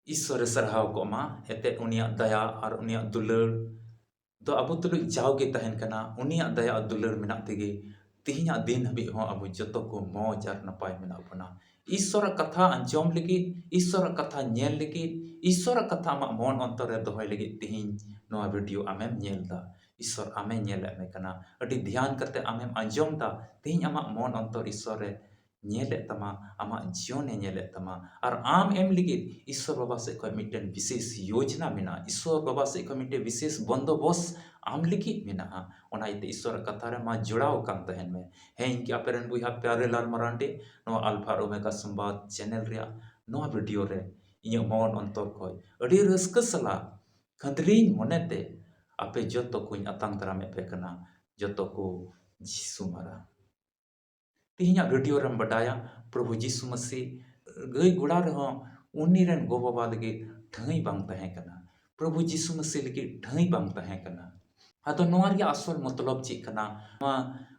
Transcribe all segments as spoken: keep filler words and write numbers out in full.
ᱤᱥᱥᱚᱨᱮ ᱥᱟᱨᱦᱟᱣ ᱠᱚᱜ ᱢᱟ᱾ ᱮᱱᱛᱮᱫ ᱩᱱᱤᱭᱟᱜ ᱫᱟᱭᱟ ᱟᱨ ᱩᱱᱤᱭᱟᱜ ᱫᱩᱞᱟᱹᱲ ᱫᱚ ᱟᱵᱚ ᱛᱩᱞᱩᱡ ᱡᱟᱣᱜᱮ ᱛᱟᱦᱮᱱ ᱠᱟᱱᱟ᱾ ᱩᱱᱤᱭᱟᱜ ᱫᱟᱭᱟ ᱟᱨ ᱫᱩᱞᱟᱹᱲ ᱢᱮᱱᱟᱜ ᱛᱮᱜᱮ ᱛᱮᱦᱮᱧᱟᱜ ᱫᱤᱱ ᱦᱟᱹᱵᱤᱡ ᱦᱚᱸ ᱟᱵᱚ ᱡᱚᱛᱚ ᱠᱚ ᱢᱚᱡᱽ ᱟᱨ ᱱᱟᱯᱟᱭ ᱢᱮᱱᱟᱜ ᱵᱚᱱᱟ᱾ ᱤᱥᱥᱚᱨᱟᱜ ᱠᱟᱛᱷᱟ ᱟᱸᱡᱚᱢ ᱞᱟᱹᱜᱤᱫ, ᱤᱥᱥᱚᱨᱟᱜ ᱠᱟᱛᱷᱟ ᱧᱮᱞ ᱞᱟᱹᱜᱤᱫ, ᱤᱥᱥᱚᱨᱟᱜ ᱠᱟᱛᱷᱟ ᱟᱢᱟᱜ ᱢᱚᱱ ᱚᱱᱛᱚᱨ ᱨᱮ ᱫᱚᱦᱚᱭ ᱞᱟᱹᱜᱤᱫ ᱛᱮᱦᱮᱧ ᱱᱚᱣᱟ ᱵᱷᱤᱰᱤᱭᱳ ᱟᱢᱮᱢ ᱧᱮᱞ ᱮᱫᱟ᱾ ᱤᱥᱥᱚᱨ ᱟᱢᱮ ᱧᱮᱞᱮᱫ ᱢᱮ ᱠᱟᱱᱟ᱾ ᱟᱹᱰᱤ ᱫᱷᱮᱭᱟᱱ ᱠᱟᱛᱮ ᱟᱢᱮᱢ ᱟᱸᱡᱚᱢ ᱮᱫᱟ᱾ ᱛᱮᱦᱮᱧ ᱟᱢᱟᱜ ᱢᱚᱱ ᱚᱱᱛᱚᱨ ᱤᱥᱥᱚᱨᱮ ᱧᱮᱞᱮᱫ ᱛᱟᱢᱟ, ᱟᱢᱟᱜ ᱡᱤᱭᱚᱱᱮ ᱧᱮᱞᱮᱫ ᱛᱟᱢᱟ᱾ ᱟᱨ ᱟᱢ ᱮᱢ ᱞᱟᱹᱜᱤᱫ ᱤᱥᱥᱚᱨ ᱵᱟᱵᱟ ᱥᱮᱫ ᱠᱷᱚᱱ ᱢᱤᱫᱴᱮᱱ ᱵᱤᱥᱮᱥ ᱭᱳᱡᱽᱱᱟ ᱢᱮᱱᱟᱜᱼᱟ, ᱤᱥᱥᱚᱨ ᱵᱟᱵᱟ ᱥᱮᱫ ᱠᱷᱚᱱ ᱢᱤᱫᱴᱮᱱ ᱵᱤᱥᱮᱥ ᱵᱚᱱᱫᱳᱵᱚᱥᱛ ᱟᱢ ᱞᱟᱹᱜᱤᱫ ᱢᱮᱱᱟᱜᱼᱟ᱾ ᱚᱱᱟ ᱤᱭᱟᱹᱛᱮ ᱤᱥᱥᱚᱨᱟᱜ ᱠᱟᱛᱷᱟ ᱨᱮ ᱢᱟ ᱡᱚᱲᱟᱣ ᱟᱠᱟᱱ ᱛᱟᱦᱮᱱ ᱢᱮ᱾ ᱦᱮᱸ, ᱤᱧ ᱜᱮ ᱟᱯᱮ ᱨᱮᱱ ᱵᱚᱭᱦᱟ ᱯᱮᱭᱟᱨᱮᱞᱟᱞ ᱢᱟᱨᱟᱱᱰᱤ, ᱱᱚᱣᱟ ᱟᱞᱯᱷᱟ ᱟᱨ ᱳᱢᱮᱜᱟ ᱥᱚᱢᱵᱟᱫ ᱪᱮᱱᱮᱞ ᱨᱮᱭᱟᱜ ᱱᱚᱣᱟ ᱵᱷᱤᱰᱤᱭᱳ ᱨᱮ ᱤᱧᱟᱹᱜ ᱢᱚᱱ ᱚᱱᱛᱚᱨ ᱠᱷᱚᱱ ᱟᱹᱰᱤ ᱨᱟᱹᱥᱠᱟᱹ ᱥᱟᱞᱟᱜ ᱠᱷᱟᱹᱫᱽᱨᱤᱧ ᱢᱚᱱᱮᱛᱮ ᱟᱯᱮ ᱡᱚᱛᱚ ᱠᱚᱧ ᱟᱛᱟᱝ ᱫᱟᱨᱟᱢᱮᱫ ᱯᱮ ᱠᱟᱱᱟ᱾ ᱡᱚᱛᱚ ᱠᱚ ᱡᱤᱥᱩ ᱢᱟᱨᱟ᱾ ᱛᱮᱦᱮᱧᱟᱜ ᱵᱷᱤᱰᱤᱭᱳ ᱨᱮᱢ ᱵᱟᱰᱟᱭᱟ, ᱯᱨᱚᱵᱷᱩ ᱡᱤᱥᱩ ᱢᱟᱹᱥᱤ ᱜᱟᱹᱭ ᱜᱚᱲᱟ ᱨᱮᱦᱚᱸ ᱩᱱᱤ ᱨᱮᱱ ᱜᱚ ᱵᱟᱵᱟ ᱞᱟᱹᱜᱤᱫ ᱴᱷᱟᱹᱭ ᱵᱟᱝ ᱛᱟᱦᱮᱸ ᱠᱟᱱᱟ᱾ ᱯᱨᱚᱵᱷᱩ ᱡᱤᱥᱩ ᱢᱟᱹᱥᱤ ᱞᱟᱹᱜᱤᱫ ᱴᱷᱟᱹᱭ ᱵᱟᱝ ᱛᱟᱦᱮᱸ ᱠᱟᱱᱟ᱾ ᱟᱫᱚ ᱱᱚᱣᱟ ᱨᱮᱭᱟᱜ ᱟᱥᱚᱞ ᱢᱚᱛᱞᱚᱵ ᱪᱮᱫ ᱠᱟᱱᱟ? ᱱᱚᱣᱟ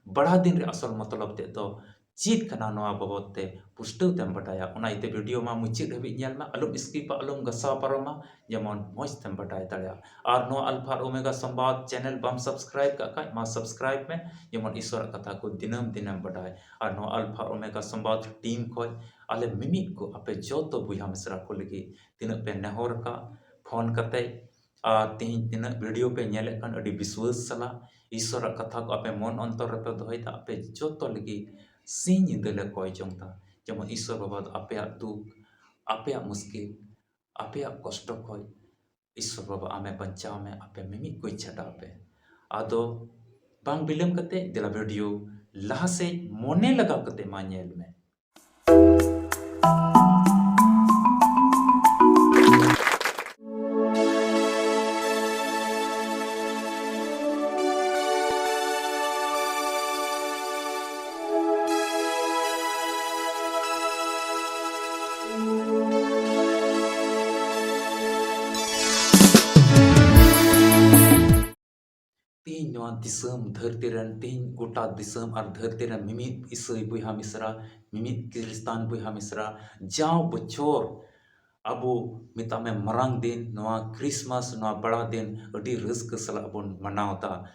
ᱵᱟᱲᱟ ᱫᱤᱱ ᱨᱮ ᱟᱥᱚᱞ ᱢᱚᱛᱞᱚᱵ ᱛᱮᱫ ᱫᱚ ᱪᱮᱫ ᱠᱟᱱᱟ? ᱱᱚᱣᱟ ᱵᱟᱵᱚᱫ ᱛᱮ ᱯᱩᱥᱴᱟᱹᱣ ᱛᱮᱢ ᱵᱟᱰᱟᱭᱟ᱾ ᱚᱱᱟ ᱤᱭᱟᱹᱛᱮ ᱵᱷᱤᱰᱤᱭᱳ ᱢᱟ ᱢᱩᱪᱟᱹᱫ ᱦᱟᱹᱵᱤᱡ ᱧᱮᱞ ᱢᱮ, ᱟᱞᱚᱢ ᱥᱠᱤᱯᱟ, ᱟᱞᱚᱢ ᱜᱷᱟᱥᱟᱣ ᱯᱟᱨᱚᱢᱟ, ᱡᱮᱢᱚᱱ ᱢᱚᱡᱽ ᱛᱮᱢ ᱵᱟᱰᱟᱭ ᱫᱟᱲᱮᱭᱟᱜᱼᱟ᱾ ᱟᱨ ᱱᱚᱣᱟ ᱟᱞᱯᱷᱟ ᱟᱨ ᱳᱢᱮᱜᱟ ᱥᱚᱢᱵᱟᱫ ᱪᱮᱱᱮᱞ ᱵᱟᱢ ᱥᱟᱵᱥᱠᱨᱟᱭᱤᱵ ᱠᱟᱜ ᱠᱷᱟᱡ, ᱢᱟ ᱥᱟᱵᱥᱠᱨᱟᱭᱤᱵ ᱢᱮ, ᱡᱮᱢᱚᱱ ᱤᱥᱚᱨᱟᱜ ᱠᱟᱛᱷᱟ ᱠᱚ ᱫᱤᱱᱟᱹᱢ ᱫᱤᱱᱮᱢ ᱵᱟᱰᱟᱭ᱾ ᱟᱨ ᱱᱚᱣᱟ ᱟᱞᱯᱷᱟ ᱟᱨ ᱳᱢᱮᱜᱟ ᱥᱚᱢᱵᱟᱫ ᱴᱤᱢ ᱠᱷᱚᱡ ᱟᱞᱮ ᱢᱤᱢᱤᱫ ᱠᱚ ᱟᱯᱮ ᱡᱚᱛᱚ ᱵᱚᱭᱦᱟ ᱢᱤᱥᱨᱟ ᱠᱚ ᱞᱟᱹᱜᱤᱫ ᱛᱤᱱᱟᱹᱜ ᱯᱮ ᱱᱮᱦᱚᱨ ᱟᱠᱟᱫ ᱯᱷᱳᱱ ᱠᱟᱛᱮ, ᱟᱨ ᱛᱮᱦᱮᱧ ᱛᱤᱱᱟᱹᱜ ᱵᱷᱤᱰᱤᱭᱳ ᱯᱮ ᱧᱮᱞᱮᱫ ᱠᱟᱱ, ᱟᱹᱰᱤ ᱵᱤᱥᱣᱟᱹᱥ ᱥᱟᱞᱟᱜ ᱤᱥᱚᱨᱟᱜ ᱠᱟᱛᱷᱟ ᱠᱚ ᱟᱯᱮ ᱢᱚᱱ ᱚᱱᱛᱚᱨ ᱨᱮᱯᱮ ᱫᱚᱦᱚᱭᱮᱫᱟ᱾ ᱟᱯᱮ ᱡᱚᱛᱚ ᱞᱟᱹᱜᱤᱫ ᱥᱤᱧ ᱧᱤᱫᱟᱹ ᱞᱮ ᱠᱚᱭ ᱡᱚᱝ ᱮᱫᱟ, ᱡᱮᱢᱚᱱ ᱤᱥᱚᱨ ᱵᱟᱵᱟ ᱫᱚ ᱟᱯᱮᱭᱟᱜ ᱫᱩᱠ, ᱟᱯᱮᱭᱟᱜ ᱢᱩᱥᱠᱤᱞ, ᱟᱯᱮᱭᱟᱜ ᱠᱚᱥᱴᱚ ᱠᱷᱚᱡ ᱤᱥᱚᱨ ᱵᱟᱵᱟ ᱟᱢᱮ ᱵᱟᱧᱪᱟᱣ ᱢᱮ, ᱟᱯᱮ ᱢᱤᱢᱤᱫ ᱠᱚᱭ ᱪᱷᱟᱰᱟᱣ ᱯᱮ᱾ ᱟᱫᱚ ᱵᱟᱝ ᱵᱤᱞᱚᱢ ᱠᱟᱛᱮ ᱫᱮᱞᱟ ᱵᱷᱤᱰᱤᱭᱳ ᱞᱟᱦᱟ ᱥᱮᱫ ᱢᱚᱱᱮ ᱞᱟᱜᱟᱣ ᱠᱟᱛᱮ ᱢᱟ ᱧᱮᱞ ᱢᱮ᱾ ᱛᱮᱦᱮᱧ ᱱᱚᱣᱟ ᱫᱤᱥᱚᱢ ᱫᱷᱟᱹᱨᱛᱤ ᱨᱮᱱ, ᱛᱮᱦᱮᱧ ᱜᱚᱴᱟ ᱫᱤᱥᱚᱢ ᱟᱨ ᱫᱷᱟᱹᱨᱛᱤ ᱨᱮᱱ ᱢᱤᱢᱤᱫ ᱤᱥᱟᱹᱭ ᱵᱚᱭᱦᱟ ᱢᱤᱥᱨᱟ, ᱢᱤᱢᱤᱫ ᱠᱷᱨᱤᱥᱛᱟᱱ ᱵᱚᱭᱦᱟ ᱢᱤᱥᱨᱟ ᱡᱟᱣ ᱵᱚᱪᱷᱚᱨ ᱟᱵᱚ ᱢᱮᱛᱟᱜ ᱢᱮ ᱢᱟᱨᱟᱝ ᱫᱤᱱ, ᱱᱚᱣᱟ ᱠᱨᱤᱥᱢᱟᱥ, ᱱᱚᱣᱟ ᱵᱟᱲᱟ ᱫᱤᱱ ᱟᱹᱰᱤ ᱨᱟᱹᱥᱠᱟᱹ ᱥᱟᱞᱟᱜ ᱵᱚᱱ ᱢᱟᱱᱟᱣ ᱮᱫᱟ᱾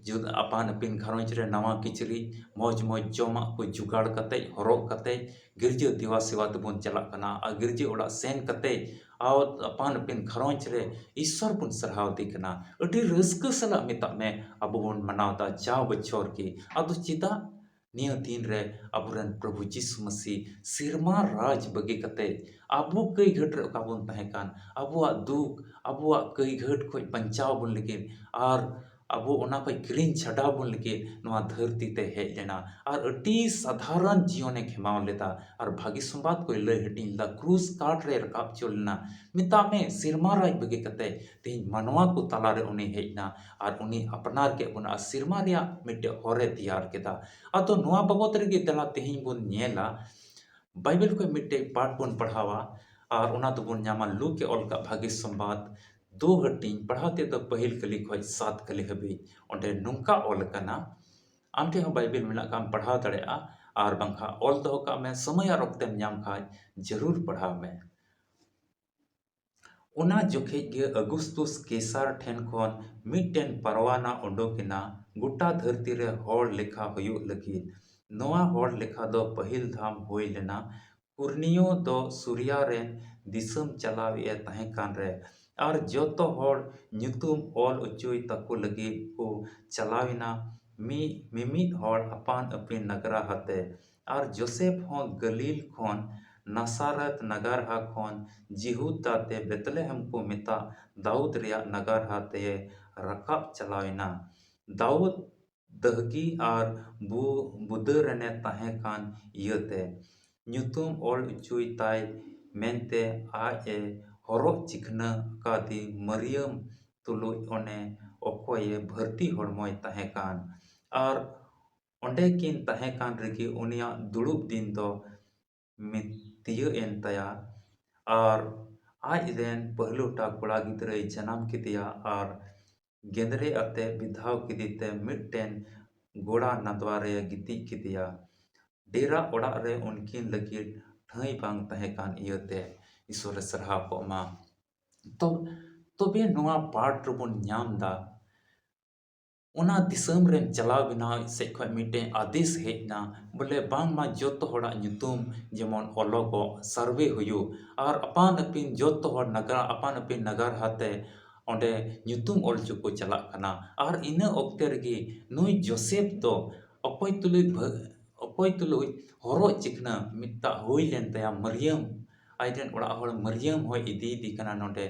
ᱡᱩᱫ-, ᱟᱯᱟᱱ ᱟᱹᱯᱤᱱ ᱜᱷᱟᱨᱚᱸᱡᱽ ᱨᱮ ᱱᱟᱣᱟ ᱠᱤᱪᱨᱤᱡ, ᱢᱚᱡᱽ ᱢᱚᱡᱽ ᱡᱚᱢᱟᱜ ᱠᱚ ᱡᱚᱜᱟᱲ ᱠᱟᱛᱮᱡ, ᱦᱚᱨᱚᱜ ᱠᱟᱛᱮᱡ, ᱜᱤᱨᱡᱟᱹ ᱫᱮᱣᱟ ᱥᱮᱵᱟ ᱛᱮᱵᱚᱱ ᱪᱟᱞᱟᱜ ᱠᱟᱱᱟ᱾ ᱟᱨ ᱜᱤᱨᱡᱟᱹ ᱚᱲᱟᱜ ᱥᱮᱱ ᱠᱟᱛᱮᱡ, ᱟᱣ-, ᱟᱯᱟᱱ ᱟᱹᱯᱤᱱ ᱜᱷᱟᱨᱚᱸᱡᱽ ᱨᱮ ᱤᱥᱥᱚᱨ ᱵᱚᱱ ᱥᱟᱨᱦᱟᱣ ᱫᱮ ᱠᱟᱱᱟ᱾ ᱟᱹᱰᱤ ᱨᱟᱹᱥᱠᱟᱹ ᱥᱟᱞᱟᱜ ᱢᱮᱛᱟᱜ ᱢᱮ ᱟᱵᱚ ᱵᱚᱱ ᱢᱟᱱᱟᱣ ᱮᱫᱟ ᱡᱟᱣ ᱵᱚᱪᱷᱚᱨ ᱜᱮ᱾ ᱟᱫᱚ ᱪᱮᱫᱟᱜ ᱱᱤᱭᱟᱹ ᱫᱤᱱ ᱨᱮ ᱟᱵᱚᱨᱮᱱ ᱯᱨᱚᱵᱷᱩ ᱡᱤᱥᱩ ᱢᱟᱹᱥᱤ ᱥᱮᱨᱢᱟ ᱨᱟᱡᱽ ᱵᱟᱹᱜᱤ ᱠᱟᱛᱮ ᱟᱵᱚ ᱠᱟᱹᱭᱜᱷᱟᱹᱴ ᱨᱮ ᱚᱠᱟ ᱵᱚᱱ ᱛᱟᱦᱮᱸ ᱠᱟᱱ, ᱟᱵᱚᱣᱟᱜ ᱫᱩᱠ, ᱟᱵᱚᱣᱟᱜ ᱠᱟᱹᱭᱜᱷᱟᱹᱴ ᱠᱷᱚᱱ ᱵᱟᱧᱪᱟᱣ ᱵᱚᱱ ᱞᱟᱹᱜᱤᱫ ᱟᱨ ᱟᱵᱚ ᱚᱱᱟ ᱠᱷᱚᱱ ᱠᱤᱨᱤᱧ ᱪᱷᱟᱰᱟᱣ ᱵᱚᱱ ᱞᱟᱹᱜᱤᱫ ᱱᱚᱣᱟ ᱫᱷᱟᱹᱨᱛᱤ ᱛᱮ ᱦᱮᱡ ᱞᱮᱱᱟ᱾ ᱟᱨ ᱟᱹᱰᱤ ᱥᱟᱫᱷᱟᱨᱚᱱ ᱡᱤᱭᱚᱱᱮ ᱠᱷᱮᱢᱟᱣ ᱞᱮᱫᱟ ᱟᱨ ᱵᱷᱟᱹᱜᱤ ᱥᱚᱢᱵᱟᱫ ᱠᱚᱭ ᱞᱟᱹᱭ ᱦᱟᱹᱴᱤᱧ ᱞᱮᱫᱟ, ᱠᱨᱩᱥ ᱠᱟᱴ ᱨᱮ ᱨᱟᱠᱟᱵ ᱦᱚᱪᱚ ᱞᱮᱱᱟ᱾ ᱢᱮᱛᱟᱜ ᱢᱮ ᱥᱮᱨᱢᱟ ᱨᱟᱡᱽ ᱵᱟᱹᱜᱤ ᱠᱟᱛᱮ ᱛᱮᱦᱮᱧ ᱢᱟᱱᱣᱟ ᱠᱚ ᱛᱟᱞᱟᱨᱮ ᱩᱱᱤ ᱦᱮᱡ ᱮᱱᱟ ᱟᱨ ᱩᱱᱤ ᱟᱯᱱᱟᱨ ᱠᱮᱫ ᱵᱚᱱᱟ ᱟᱨ ᱥᱮᱨᱢᱟ ᱨᱮᱭᱟᱜ ᱢᱤᱫᱴᱮᱡ ᱦᱚᱨᱮ ᱛᱮᱭᱟᱨ ᱠᱮᱫᱟ᱾ ᱟᱫᱚ ᱱᱚᱣᱟ ᱵᱟᱵᱚᱛ ᱨᱮᱜᱮ ᱫᱮᱞᱟ ᱛᱮᱦᱮᱧ ᱵᱚᱱ ᱧᱮᱞᱟ, ᱵᱟᱭᱵᱮᱞ ᱠᱷᱚᱱ ᱢᱤᱫᱴᱮᱡ ᱯᱟᱴ ᱵᱚᱱ ᱯᱟᱲᱦᱟᱣᱟ ᱟᱨ ᱚᱱᱟ ᱫᱚᱵᱚᱱ ᱧᱟᱢᱟ ᱞᱩᱠ ᱮ ᱚᱞ ᱠᱟᱜ ᱵᱷᱟᱹᱜᱤ ᱥᱚᱢᱵᱟᱫ ᱫᱩ ᱦᱟᱹᱴᱤᱧ, ᱯᱟᱲᱦᱟᱣ ᱛᱮᱫ ᱫᱚ ᱯᱟᱹᱦᱤᱞ ᱠᱟᱹᱞᱤ ᱠᱷᱚᱱ ᱥᱟᱛ ᱠᱟᱹᱞᱤ ᱦᱟᱹᱵᱤᱡ᱾ ᱚᱸᱰᱮ ᱱᱚᱝᱠᱟ ᱚᱞ ᱟᱠᱟᱱᱟ, ᱟᱢ ᱴᱷᱮᱱ ᱦᱚᱸ ᱵᱟᱭᱵᱮᱞ ᱢᱮᱱᱟᱜ ᱠᱷᱟᱱ ᱯᱟᱲᱦᱟᱣ ᱫᱟᱲᱮᱭᱟᱜᱼᱟ, ᱟᱨ ᱵᱟᱝᱠᱷᱟᱱ ᱚᱞ ᱫᱚᱦᱚ ᱠᱟᱜ ᱢᱮ, ᱥᱚᱢᱚᱭ ᱟᱨ ᱚᱠᱛᱮᱢ ᱧᱟᱢ ᱠᱷᱟᱱ ᱡᱟᱹᱨᱩᱲ ᱯᱟᱲᱦᱟᱣ ᱢᱮ᱾ ᱚᱱᱟ ᱡᱚᱠᱷᱮᱡ ᱜᱮ ᱟᱜᱩᱥᱛᱩᱥ ᱠᱮᱥᱟᱨ ᱴᱷᱮᱱ ᱠᱷᱚᱱ ᱢᱤᱫᱴᱮᱱ ᱯᱟᱨᱣᱟᱱᱟ ᱚᱰᱚᱠ ᱮᱱᱟ, ᱜᱚᱴᱟ ᱫᱷᱟᱹᱨᱛᱤ ᱨᱮ ᱦᱚᱲ ᱞᱮᱠᱷᱟ ᱦᱩᱭᱩᱜ ᱞᱟᱹᱜᱤᱫ᱾ ᱱᱚᱣᱟ ᱦᱚᱲ ᱞᱮᱠᱷᱟ ᱫᱚ ᱯᱟᱹᱦᱤᱞ ᱫᱷᱟᱢ ᱦᱩᱭ ᱞᱮᱱᱟ᱾ ᱠᱩᱨᱱᱤᱭᱚ ᱫᱚ ᱥᱩᱨᱤᱭᱟ ᱨᱮᱱ ᱫᱤᱥᱚᱢ ᱪᱟᱞᱟᱣᱤᱡ ᱮ ᱛᱟᱦᱮᱸ ᱠᱟᱱ ᱨᱮ, ᱟᱨ ᱡᱚᱛᱚ ᱦᱚᱲ ᱧᱩᱛᱩᱢ ᱚᱞ ᱚᱪᱚᱭ ᱛᱟᱠᱚ ᱞᱟᱹᱜᱤᱫ ᱠᱚ ᱪᱟᱞᱟᱣ ᱮᱱᱟ, ᱢᱤ-, ᱢᱤᱢᱤᱫ ᱦᱚᱲ ᱟᱯᱟᱱ ᱟᱹᱯᱤᱱ ᱱᱟᱜᱟᱨᱟ ᱦᱟᱛᱮ᱾ ᱟᱨ ᱡᱳᱥᱮᱯ ᱦᱚᱸ ᱜᱟᱹᱞᱤᱞ ᱠᱷᱚᱱ ᱱᱟᱥᱟᱨᱮᱛ ᱱᱟᱜᱟᱨᱦᱟ ᱠᱷᱚᱱ ᱡᱤᱦᱩᱫᱟ ᱛᱮ ᱵᱮᱛᱞᱮᱦᱮᱢ ᱠᱚ ᱢᱮᱛᱟᱜ ᱫᱟᱣᱩᱫ ᱨᱮᱭᱟᱜ ᱱᱟᱜᱟᱨᱦᱟ ᱛᱮᱭ ᱨᱟᱠᱟᱵ ᱪᱟᱞᱟᱣ ᱮᱱᱟ᱾ ᱫᱟᱣᱩᱫ ᱫᱟᱹᱦᱜᱤ ᱟᱨ ᱵᱩ-, ᱵᱩᱫᱟᱹ ᱨᱮᱱᱮ ᱛᱟᱦᱮᱸ ᱠᱟᱱ ᱤᱭᱟᱹᱛᱮ ᱧᱩᱛᱩᱢ ᱚᱞ ᱚᱪᱚᱭ ᱛᱟᱭ ᱢᱮᱱᱛᱮ ᱟᱡ ᱮ ᱦᱚᱨᱚᱜ ᱪᱤᱠᱷᱱᱟᱹ ᱟᱠᱟᱫᱤ ᱢᱟᱹᱨᱤᱭᱟᱹᱢ ᱛᱩᱞᱩᱡ ᱚᱱᱮ ᱚᱠᱚᱭᱮ ᱵᱷᱟᱹᱨᱛᱤ ᱦᱚᱲᱢᱚᱭ ᱛᱟᱦᱮᱸ ᱠᱟᱱ᱾ ᱟᱨ ᱚᱸᱰᱮ ᱠᱤᱱ ᱛᱟᱦᱮᱸ ᱠᱟᱱ ᱨᱮᱜᱮ ᱩᱱᱤᱭᱟᱜ ᱫᱩᱲᱩᱵ ᱫᱤᱱ ᱫᱚ ᱢᱤ-, ᱛᱤᱭᱟᱹᱜ ᱮᱱ ᱛᱟᱭᱟ᱾ ᱟᱨ ᱟᱡ ᱨᱮᱱ ᱯᱟᱹᱦᱞᱩᱴᱟ ᱠᱚᱲᱟ ᱜᱤᱫᱽᱨᱟᱹᱭ ᱡᱟᱱᱟᱢ ᱠᱮᱫᱮᱭᱟ ᱟᱨ ᱜᱮᱸᱫᱽᱨᱮᱡ ᱟᱛᱮ ᱵᱤᱫᱷᱟᱣ ᱠᱮᱫᱮᱛᱮ ᱢᱤᱫᱴᱮᱱ ᱜᱚᱲᱟ ᱱᱟᱫᱣᱟ ᱨᱮ ᱜᱤᱛᱤᱡ ᱠᱮᱫᱮᱭᱟ᱾ ᱰᱮᱨᱟ ᱚᱲᱟᱜ ᱨᱮ ᱩᱱᱠᱤᱱ ᱞᱟᱹᱜᱤᱫ ᱴᱷᱟᱹᱭ ᱵᱟᱝ ᱛᱟᱦᱮᱸ ᱠᱟᱱ ᱤᱭᱟᱹᱛᱮ᱾ ᱤᱥᱚᱨᱮ ᱥᱟᱨᱦᱟᱣ ᱠᱚᱜ ᱢᱟ᱾ ᱛᱚ ᱛᱚᱵᱮ ᱱᱚᱣᱟ ᱯᱟᱴ ᱨᱮᱵᱚᱱ ᱧᱟᱢ ᱮᱫᱟ, ᱚᱱᱟ ᱫᱤᱥᱚᱢ ᱨᱮᱱ ᱪᱟᱞᱟᱣ ᱵᱮᱱᱟᱣ ᱥᱮᱫ ᱠᱷᱚᱱ ᱢᱤᱫᱴᱮᱱ ᱟᱫᱮᱥ ᱦᱮᱡ ᱮᱱᱟ, ᱵᱚᱞᱮ ᱵᱟᱝᱢᱟ ᱡᱚᱛᱚ ᱦᱚᱲᱟᱜ ᱧᱩᱛᱩᱢ ᱡᱮᱢᱚᱱ ᱚᱞᱚᱜᱚᱜ, ᱥᱟᱨᱵᱷᱮ ᱦᱩᱭᱩᱜ, ᱟᱨ ᱟᱯᱟᱱ ᱟᱹᱯᱤᱱ ᱡᱚᱛᱚ ᱦᱚᱲ ᱱᱟᱜᱟᱨ, ᱟᱯᱟᱱ ᱟᱹᱯᱤᱱ ᱱᱟᱜᱟᱨ ᱦᱟᱛᱮ ᱚᱸᱰᱮ ᱧᱩᱛᱩᱢ ᱚᱞ ᱦᱚᱪᱚ ᱠᱚ ᱪᱟᱞᱟᱜ ᱠᱟᱱᱟ᱾ ᱟᱨ ᱤᱱᱟᱹ ᱚᱠᱛᱮ ᱨᱮᱜᱮ ᱱᱩᱭ ᱡᱳᱥᱮᱯ ᱫᱚ ᱚᱠᱚᱭ ᱛᱩᱞᱩᱡ ᱵᱷᱟᱹ-, ᱚᱠᱚᱭ ᱛᱩᱞᱩᱡ ᱦᱚᱨᱚᱜ ᱪᱤᱠᱱᱟᱹ ᱢᱤᱫᱴᱟᱜ ᱦᱩᱭ ᱞᱮᱱ ᱛᱟᱭᱟ, ᱢᱟᱨᱤᱭᱟᱢ, ᱟᱡ ᱨᱮᱱ ᱚᱲᱟᱜ ᱦᱚᱲ ᱢᱟᱨᱤᱭᱟᱢ ᱦᱚᱸᱭ ᱤᱫᱤᱭᱮᱫᱮ ᱠᱟᱱᱟ ᱱᱚᱰᱮ᱾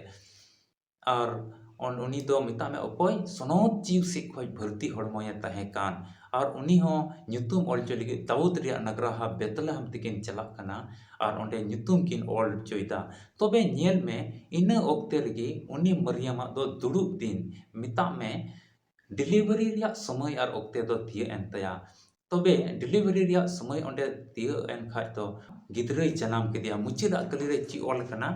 ᱟᱨ ᱩᱱ-, ᱩᱱᱤ ᱫᱚ ᱢᱮᱛᱟᱜ ᱢᱮ ᱚᱠᱚᱭ ᱥᱚᱱᱚᱛ ᱡᱤᱣ ᱥᱮᱫ ᱠᱷᱚᱱ ᱵᱷᱟᱹᱨᱛᱤ ᱦᱚᱲᱢᱚᱭᱮ ᱛᱟᱦᱮᱸ ᱠᱟᱱ᱾ ᱟᱨ ᱩᱱᱤ ᱦᱚᱸ ᱧᱩᱛᱩᱢ ᱚᱞ ᱦᱚᱪᱚ ᱞᱟᱹᱜᱤᱫ ᱫᱟᱣᱩᱫ ᱨᱮᱭᱟᱜ ᱱᱟᱜᱽᱨᱟᱦᱟ ᱵᱮᱛᱞᱮᱦᱮᱢ ᱛᱮᱠᱤᱱ ᱪᱟᱞᱟᱜ ᱠᱟᱱᱟ᱾ ᱟᱨ ᱚᱸᱰᱮ ᱧᱩᱛᱩᱢ ᱠᱤᱱ ᱚᱞ ᱦᱚᱪᱚᱭᱮᱫᱟ᱾ ᱛᱚᱵᱮ ᱧᱮᱞ ᱢᱮ, ᱤᱱᱟᱹ ᱚᱠᱛᱮ ᱨᱮᱜᱮ ᱩᱱᱤ ᱢᱟᱨᱤᱭᱟᱢᱟᱜ ᱫᱚ ᱫᱩᱲᱩᱵ ᱫᱤᱱ, ᱢᱮᱛᱟᱜ ᱢᱮ ᱰᱮᱞᱤᱵᱷᱟᱨᱤ ᱨᱮᱭᱟᱜ ᱥᱚᱢᱚᱭ ᱟᱨ ᱚᱠᱛᱮ ᱫᱚ ᱛᱤᱭᱟᱹᱜ ᱮᱱ ᱛᱟᱭᱟ᱾ ᱛᱚᱵᱮ ᱰᱮᱞᱤᱵᱷᱟᱨᱤ ᱨᱮᱭᱟᱜ ᱥᱚᱢᱚᱭ ᱚᱸᱰᱮ ᱛᱤᱭᱟᱹᱜ ᱮᱱ ᱠᱷᱟᱡ ᱫᱚ ᱜᱤᱫᱽᱨᱟᱹᱭ ᱡᱟᱱᱟᱢ ᱠᱮᱫᱮᱭᱟ᱾ ᱢᱩᱪᱟᱹᱫᱟᱜ ᱠᱟᱹᱞᱤ ᱨᱮ ᱪᱮᱫ ᱚᱞ ᱠᱟᱱᱟ?